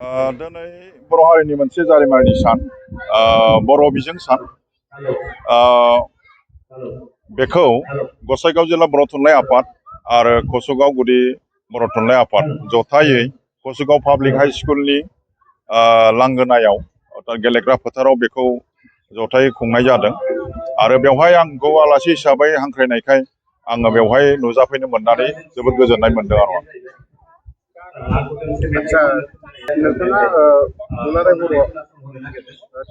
दिनै बर' हारिनि मोनसे जारिमिनारि सान, बर' बिजों सान। बेखौ गसाइगाव जिल्ला बर' थुनलाइ आफाद आरो कसुगाव गुदि बर' थुनलाइ आफाद जथायै कसुगाव पाब्लिक हाइ स्कुलनि लांगोनायाव गेलेग्रा फोथाराव बेखौ जथायै खुंनाय जादों। आरो बेवहाय आंखौ आलासि हिसाबै हांख्रायनायखाय आङो बेवहाय नुजाफैनो मोननानै जोबोद गोजोननाय मोनदों आरो। आदसा नोंथाङा दुलाराय बर'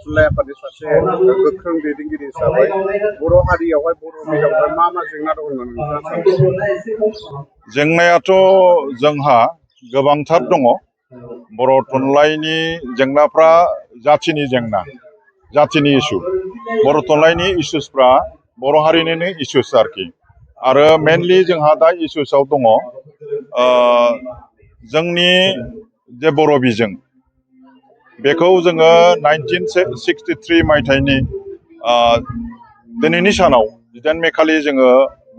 थुनलाइ आफादनि सासे गोख्रों दैदेनगिरि हिसाबै बर' हारियावहाय बर' मिडियामआवहाय मा जेंना दं होननानै नोंथाङा सानो? जेंनायाथ' जोंहा गोबांथार दङ। बर' थुनलाइनि जेंनाफ्रा जाथिनि जेंना, जाथिनि इसु। बर' थुनलाइनि इसुसफ्रा बर' हारिनिनो इसुस आरोखि। आरो मेनलि जोंहा दा इसुसआव दङ जोंनि जे बर' बिजों, बेखौ जोङो 1963 मायथाइनि दिनैनि सानाव 10 मे खालि जोङो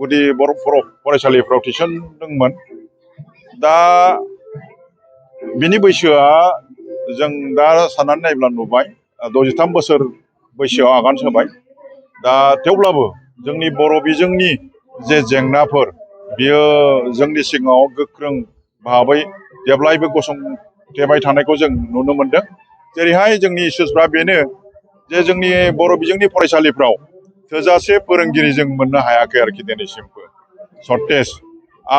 गुदि बर' फरायसालिफ्राव थिसनदोंमोन। दा बिनि बैसोआ जों दा साननानै नायब्ला नुबाय 63 बोसोर बैसोआव आगान होबाय। दा थेवब्लाबो जोंनि बर' बिजोंनि जे जेंनाफोर, बियो जोंनि सिगाङाव गोख्रों भाबै जेब्लायबो गसंथेबाय थानायखौ जों नुनो मोनदों। जेरैहाय जोंनि इसुसफ्रा बेनो जे जोंनि बर' बिजोंनि फरायसालिफ्राव थोजासे फोरोंगिरि जों मोननो हायाखै आरोखि दिनैसिमबो, सर्टेज।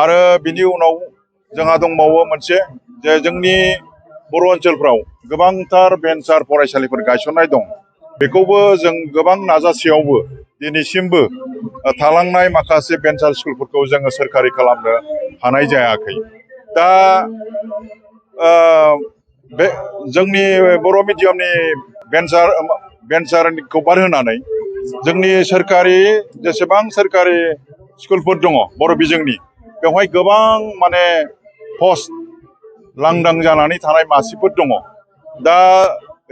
आरो बिनि उनाव जोंहा दंबावो मोनसे, जे जोंनि बर' ओनसोलफ्राव गोबांथार भेन्सार फरायसालिफोर गायसननाय दं। बेखौबो जों गोबां नाजासेयावबो दिनैसिमबो थालांनाय माखासे भेन्सार स्कुलफोरखौ जोङो सोरखारि खालामनो हानाय जायाखै। दा बे जोंनि बर' मिडियामनि भेन्सारखौ बारहोनानै जोंनि सोरखारि जेसेबां सोरखारि स्कुलफोर दङ बर' बिजोंनि, बेवहाय गोबां माने पस्ट लांदां जानानै थानाय मासिफोर दङ। दा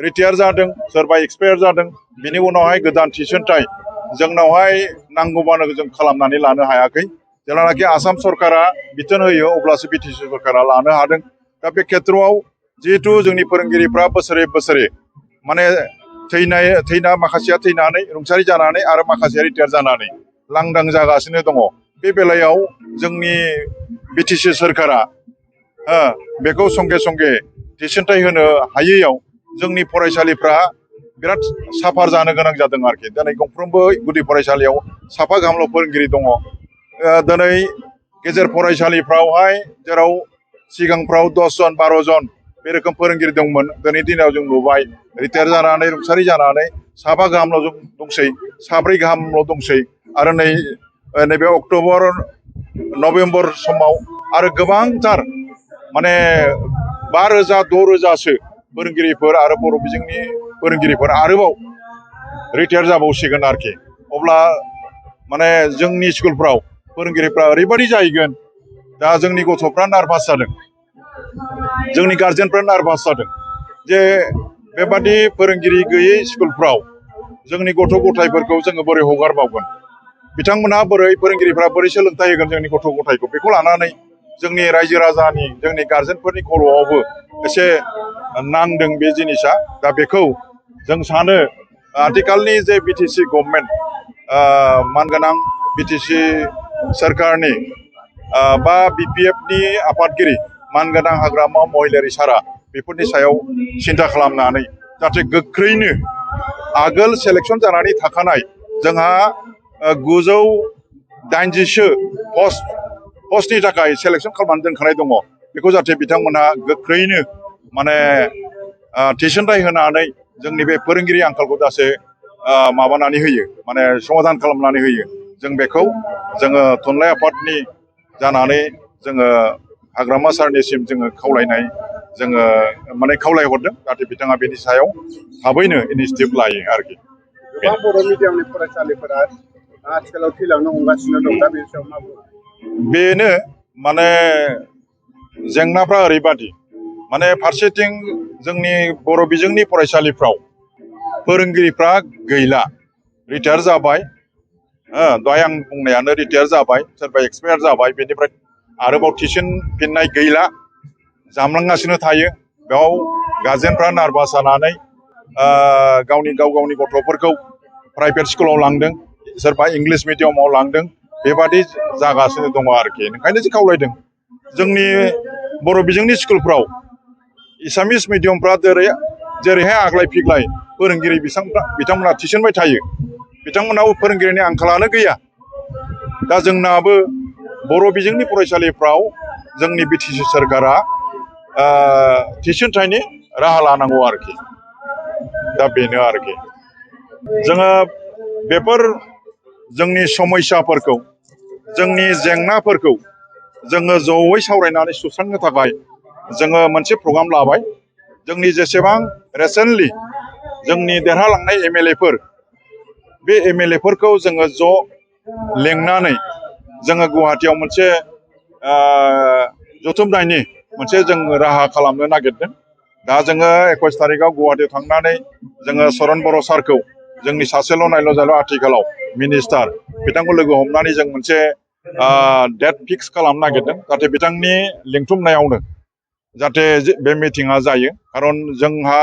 रिटायार जादों, सोरबा एक्सपायार जादों, बिनि उनावहाय गोदान थिसनथाय जोंनावहाय नांगौबानो जों खालामनानै लानो हायाखै। जेब्लानाखि आसाम सरकारा बिथोन होयो अब्लासो बिटिसि सरकारा लानो हादों। दा बे खेथ्रआव जिहेथु जोंनि फोरोंगिरिफ्रा बोसोरे बोसोरे माने थैना माखासेया थैनानै रुंसारि जानानै आरो माखासेया रिटायार जानानै लांदां जागासिनो दङ। बे बेलायाव जोंनि बिटिसि सरकारा बेखौ संगे संगे थिसनथाइ होनो हायैयाव जोंनि फरायसालिफ्रा बिराद साफार जानो गोनां जादों आरोखि। दिनै गंफ्रोमबो गुदि फरायसालियाव साफा गाहामल' फोरोंगिरि दङ। दिनै गेजेर फरायसालिफ्रावहाय जेराव सिगांफ्राव 10 जन 12 जन बे रोखोम फोरोंगिरि दंमोन, दिनै दिनाव जों नुबाय रिटायार जानानै रुंसारि जानानै साबा गाहामल' दंसै, साब्रै गाहामल' दंसै। आरो नैबे अक्ट'बर नभेम्बर समाव आरो गोबांथार माने 5,000 6,000सो फोरोंगिरिफोर आरो बर' बिजोंनि फोरोंगिरिफोर आरोबाव रिटायार जाबावसिगोन आरोखि। अब्ला माने जोंनि स्कुलफ्राव फोरोंगिरिफ्रा ओरैबायदि जाहैगोन, दा जोंनि गथ'फ्रा नार्भास जादों, जोंनि गार्जेनफ्रा नार्भास जादों जे बेबादि फोरोंगिरि गैयै स्कुलफ्राव जोंनि गथ' गथायफोरखौ जोङो बोरै हगारबावगोन, बिथांमोनहा बोरै, फोरोंगिरिफ्रा बोरै सोलोंथाइ होगोन जोंनि गथ' गथायखौ। बेखौ लानानै जोंनि रायजो राजानि, जोंनि गार्जेनफोरनि खर'आवबो एसे नांदों बे जिनिसा। दा बेखौ जों सानो आथिखालनि जे बिटिसि गभर्नमेन्ट, मानगोनां बिटिसि सोरखारनि बा बिपिएफनि आफादगिरि मानगोनां हाग्रामा महिलारि सारा, बेफोरनि सायाव सिन्था खालामनानै जाहाथे गोख्रैनो आगोल सेलेक्सन जानानै थाखानाय जोंहा 980सो पस्टनि थाखाय सेलेक्सन खालामनानै दोनखानाय दङ। बेखौ जाहाथे बिथांमोनहा गोख्रैनो माने थिसनथाइ होनानै जोंनि बे फोरोंगिरि आंखालखौ जासे माबानानै होयो, माने समाधान खालामनानै होयो। जों बेखौ जोङो थुनलाइ आफादनि जानानै जोङो हाग्रामा सारनिसिम जोङो खावलायहरदों जाहाथे बिथाङा बेनि सायाव थाबैनो इनिसियेटिभ लायो आरोखि। गोबां बर' मिडियामनि फरायसालिफोरा आथिखालाव थैलांनो हमगासिनो दं, दा बेनि सायाव मा बुङो? बेनो माने जेंनाफ्रा ओरैबादि, माने फारसेथिं जोंनि बर' बिजोंनि फरायसालिफ्राव फोरोंगिरिफ्रा गैला, रिटायार जाबाय। दहाय आं बुंनायानो रिटायार जाबाय, सोरबा एक्सपायार जाबाय, बेनिफ्राय आरोबाव थिसनफिननाय गैला, जामलांगासिनो थायो। बेयाव गार्जेनफ्रा नार्भास जानानै गाव गावनि गथ'फोरखौ प्राइभेट स्कुलाव लांदों सोरबा इंलिश मिडियामाव लांदों बेबादि जागासिनो दङ आरोखि ओंखायनो जों खावलायदों जोंनि बर' बिजोंनि स्कुलफ्राव एसामिस मिडियामफ्रा जेरैहाय आग्लाय फिग्लाय फोरोंगिरि बिथांमोना थिसनबाय थायो बिथांमोनाव फोरोंगिरिनि आंखालानो गैया दा जोंनाबो बर' बिजोंनि फरायसालिफ्राव जोंनि बिटिसि सोरखारा थिसनथायनि राहा लानांगौ आरोखि दा बेनो आरोखि जोङो बेफोर जोंनि समस्याफोरखौ जोंनि जेंनाफोरखौ जोङो जयै सावरायनानै सुस्रांनो थाखाय जोङो मोनसे प्रग्राम लाबाय जोंनि जेसेबां रिसेन्टलि जोंनि देरहालांनाय एमएलएफोर बे एमएलएफोरखौ जोङो ज' लेंनानै जोङो गुवाहाटियाव मोनसे जथुमनायनि मोनसे जों राहा खालामनो नागिरदों दा जोङो 21 तारिखआव गुवाहाटियाव थांनानै जोङो सरन बर' सारखौ जोंनि सासेल' नायल' जाल' आथिखालाव मिनिस्टार बिथांखौ लोगो हमनानै जों मोनसे डेट फिक्स खालामनो नागिरदों जाहाथे बिथांनि लिंथुमनायावनो जाहाथे बे मिटिङा जायो खारन जोंहा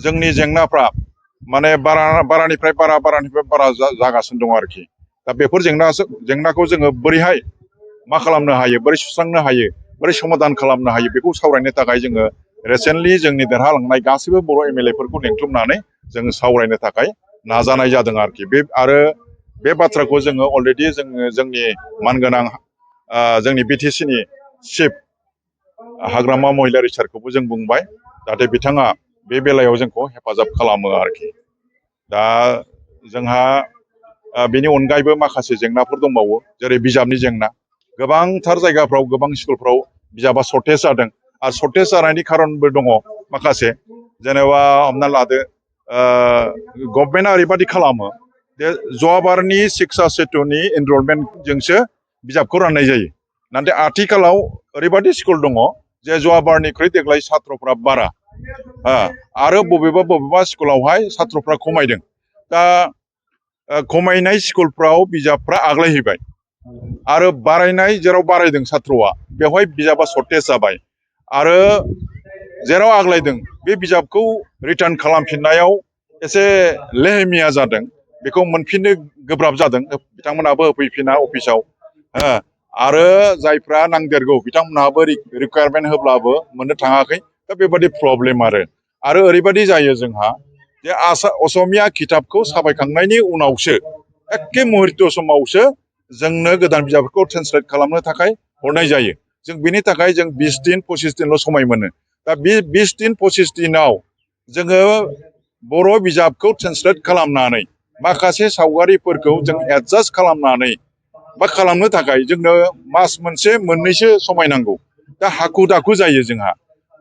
जोंनि जेंनाफ्रा माने बारानिफ्राय बारा जागासिनो दं आरोखि दा बेफोर जेंनाखौ जोङो बोरैहाय मा खालामनो हायो बोरै सुस्रांनो हायो बोरै समाधान खालामनो हायो बेखौ सावरायनो थाखाय जोङो रिसेन्टलि जोंनि देरहालांनाय गासैबो बर' एमएलएफोरखौ लिंथुमनानै जोङो सावरायनो थाखाय नाजानाय जादों आरोखि आरो बे बाथ्राखौ जोङो अलरेडि जोङो जोंनि मानगोनां जोंनि बिटिसिनि चिफ हाग्रामा महिलारि सारखौबो जों बुंबाय जाहाथे बिथाङा बे बेलायाव जोंखौ हेफाजाब खालामो आरोखि दा जोंहा बेनि अनगायैबो माखासे जेंनाफोर दंबावो जेरै बिजाबनि जेंना गोबांथार जायगाफ्राव गोबां स्कुलफ्राव बिजाबा सर्टेज जादों आरो सर्टेज जानायनि खारनबो दङ माखासे जेनेबा हमना लादो गभर्नमेन्टआ ओरैबादि खालामो जे जवाबारनि शिक्षा सेतुनि एनरलमेन्टजोंसो बिजाबखौ राननाय जायो नाथाय आथिखालाव ओरैबादि स्कुल दङ जे जवाबारनिख्रुइ देग्लाय सात्रफ्रा बारा आरो बबेबा स्कुलावहाय सात्रफ्रा खमायदों दा खमायनाय स्कुलफ्राव बिजाबफ्रा आग्लायहैबाय आरो बारायनाय जेराव बारायदों सात्रआ बेवहाय बिजाबा सर्टेज जाबाय आरो जेराव आग्लायदों बे बिजाबखौ रिटार्न खालामफिननायाव एसे लेहेमिया जादों बेखौ मोनफिननो गोब्राब जादों बिथांमोनाबो होफैफिना अफिसाव आरो जायफ्रा नांदेरगौ बिथांमोनहाबो रिक्वायारमेन्ट होब्लाबो मोननो थाङाखै दा बेबादि प्रब्लेम आरो ओरैबादि जायो जोंहा जे असमिया खिताबखौ साफायखांनायनि उनावसो एखे मुहुर्त समावसो जोंनो गोदान बिजाबफोरखौ ट्रेन्सलेट खालामनो थाखाय हरनाय जायो जों बेनि थाखाय जों 20 दिन 25 दिनल' समाय मोनो दा बे 20 दिन 25 दिनाव जोङो बर' बिजाबखौ ट्रेन्सलेट खालामनानै माखासे सावगारिफोरखौ जों एडजास्ट खालामनानै बा खालामनो थाखाय जोंनो मास मोनसे मोननैसो समाय नांगौ दा हाखु दाखु जायो जोंहा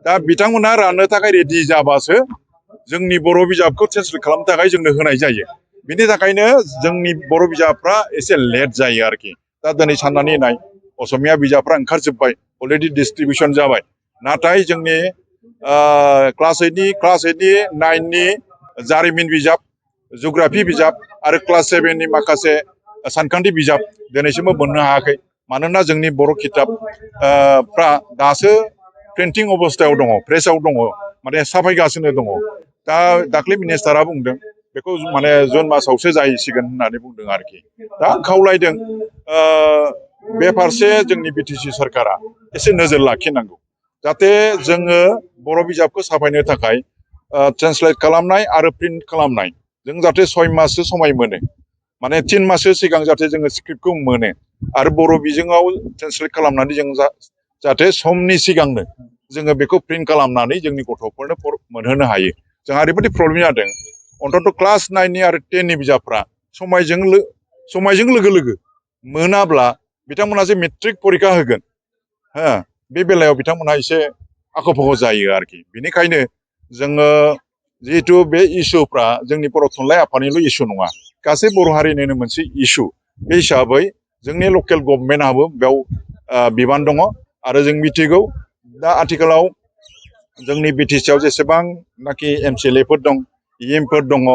दा बिथांमोनहा राननो थाखाय रेडि जाबासो जोंनि बर' बिजाबखौ ट्रेन्सलेट खालामनो थाखाय जोंनो होनाय जायो बिनि थाखायनो जोंनि बर' बिजाबफ्रा एसे लेट जायो आरोखि दा दिनै साननानै नाय असमिया बिजाबफ्रा ओंखारजोब्बाय अलरेडि डिस्ट्रिबिउसन जाबाय नाथाय जोंनि क्लास 8नि 9नि जारिमिन बिजाब जिअग्राफि बिजाब आरो क्लास 7नि माखासे सानखान्थि बिजाब दिनैसिमबो मोननो हायाखै मानोना जोंनि बर' खिताबफ्रा दासो प्रिन्टिं अबस्थायाव दङ प्रेसआव दङ माने साफायगासिनो दङ दा दाख्लै मिनिस्टारा बुंदों बेखौ माने जुन मासावसो जाहैसिगोन होननानै बुंदों आरोखि दा आं खावलायदों बे फारसे जोंनि बिटिसि सरकारा एसे नोजोर लाखिनांगौ जाहाथे जोङो बर' बिजाबखौ साफायनो थाखाय ट्रेन्सलेट खालामनाय आरो प्रिन्ट खालामनाय जों जाहाथे 6 माससो समाय मोनो माने 3 माससो सिगां जाहाथे जोङो स्क्रिप्टखौ मोनो आरो बर' बिजोङाव ट्रेन्सलेट खालामनानै जों जाहाथे समनि सिगांनो जोङो बेखौ प्रिन्ट खालामनानै जोंनि गथ'फोरनो मोनहोनो हायो जोंहा ओरैबायदि प्रब्लेम जादों अन्तत' क्लास 9नि आरो 10नि बिजाबफ्रा समायजों लोगो लोगो मोनाब्ला बिथांमोना जे मेट्रिक परिखा होगोन बे बेलायाव बिथांमोनहा एसे आख' फाख' जायो आरोखि बेनिखायनो जोङो जिहेथु बे इसुफ्रा जोंनि बर' थुनलाइ आफादनिल' इसु नङा गासै बर' हारिनिनो मोनसे इसु बे हिसाबै जोंनि लकेल गभर्नमेन्टआबो बेयाव बिबान दङ आरो जों मिथिगौ दा आथिखालाव जोंनि बिटिसिआव जेसेबांनाखि एमसिएलएफोर दं इएमफोर दङ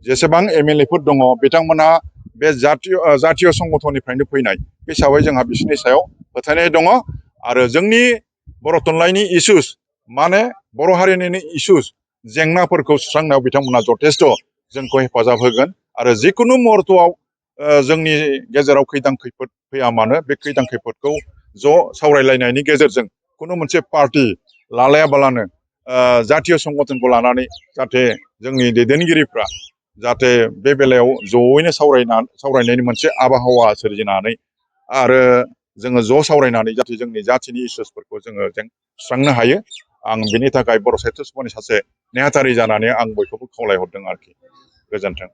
जेसेबां एमएलएफोर दङ बिथांमोनहा बे जातीय संगठननिफ्रायनो फैनाय बे हिसाबै जोंहा बिसोरनि सायाव फोथायनाय दङ आरो जोंनि बर' थुनलाइनि इसुस माने बर' हारिनि इसुस जेंनाफोरखौ सुस्रांनायाव बिथांमोना जथेस्थ' जोंखौ हेफाजाब होगोन आरो जिखुनु मुहुर्तआव जोंनि गेजेराव खैदां खैफोद फैया मानो बे खैदां खैफोदखौ ज' सावरायलायनायनि गेजेरजों खुनु मोनसे पार्टि लालायाबालानो जातीय संगठनखौ लानानै जाहाथे जोंनि दैदेनगिरिफ्रा जाहाथे बे बेलायाव जयैनो सावरायनायनि मोनसे आबहावा सोरजिनानै आरो जोङो ज' सावरायनानै जाहाथे जोंनि जाथिनि इसुसफोरखौ जों सुस्रांनो हायो आं बिनि थाखाय बर' साहित्य सभानि सासे नेहाथारि जानानै आं बयखौबो खावलायहरदों आरोखि गोजोन्थों।